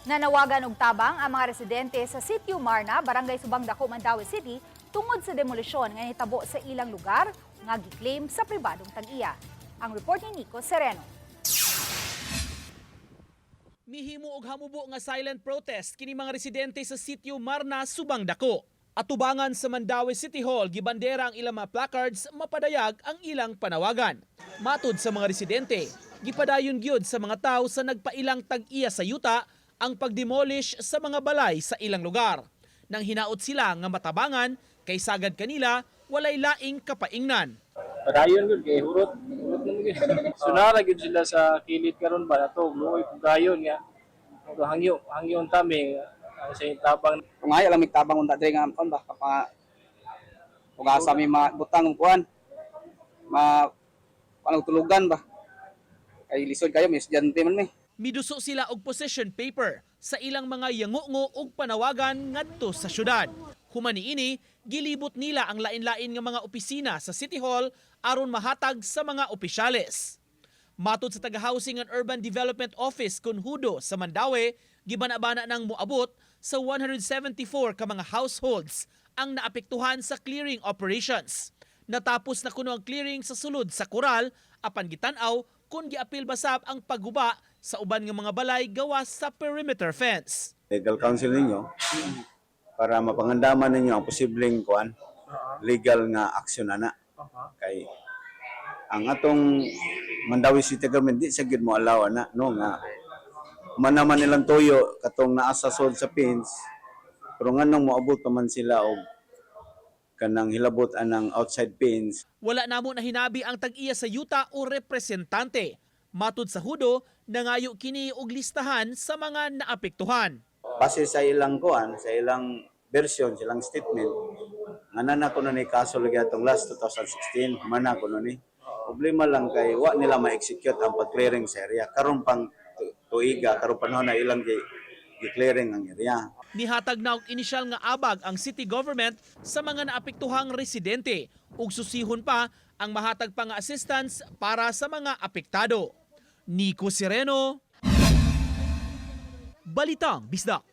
Nanawagan og tabang ang mga residente sa Sitio Marna, Barangay Subang Dako, Mandaue City, tungod sa demolisyon nga nitabo sa ilang lugar nga giklaim sa pribadong tag-iya. Ang report ni Nico Sereno. Mihimo og hamubo nga silent protest kini mga residente sa Sitio Marna, Subang Dako. Atubangan sa Mandaue City Hall, gibandera ang ilang mga placards mapadayag ang ilang panawagan. Matud sa mga residente, gipadayon gyud sa mga tao sa nagpailang tag-iya sa yuta ang pagdemolish sa mga balay sa ilang lugar. Nang hinaot sila nga matabangan kay sagad kanila walay laing kapaingnan. Padayon gud kay hurot, hurot naman gyud. Sunara gyud sila sa kilid karon ba nato, luoy pug gayon nga. Ang hangyo, hangyo unta mi ang sa tabang. Kung ayaw lang tabang unta diri nga kon ba kapa kung asa mi mabutang og kuan ma kanang tulugan ba kay lisod kayo may estudyante man mi. Miduso sila og possession paper sa ilang mga yangungo og panawagan ngadto sa syudad. Human niini, gilibot nila ang lain-lain nga mga opisina sa City Hall aron mahatag sa mga opisyales. Matod sa taga Housing and Urban Development Office kun HUDO sa Mandaue, gibana-bana nang moabot sa 174 ka mga households ang naapektuhan sa clearing operations. Natapos na kuno ang clearing sa sulod sa koral apan gitan-aw kung giapil basab ang pagguba sa uban nga mga balay gawas sa perimeter fence. Legal counsel ninyo para mapangandaman ninyo ang posibleng kuan legal nga aksyon ana kay ang atong Mandaue City Government di sa gyud mo allow ana, no, nga man naman nilang tuyo katong naa sa sod sa fence, pero nganong moabot pa man sila og kanang hilabot anang outside fence. Wala namo na hinabi ang tag-iya sa yuta o representante. Matud sa HUDO, nangayo kini og listahan sa mga naapektuhan. Base sa ilang kuan, sa ilang version, sa ilang statement, nga na kuno ni kaso lagi atong last 2016 mana kuno ni. Problema lang kay wa nila ma-execute ang pag-clearing sa area karon pang tuiga, karon panahon na ilang gi-clearing ang area. Nihatag na og inisyal nga abag ang city government sa mga naapektuhang residente ug susihon pa ang mahatag pa nga assistance para sa mga apektado. Nico Sereno, Balitang Bisdak.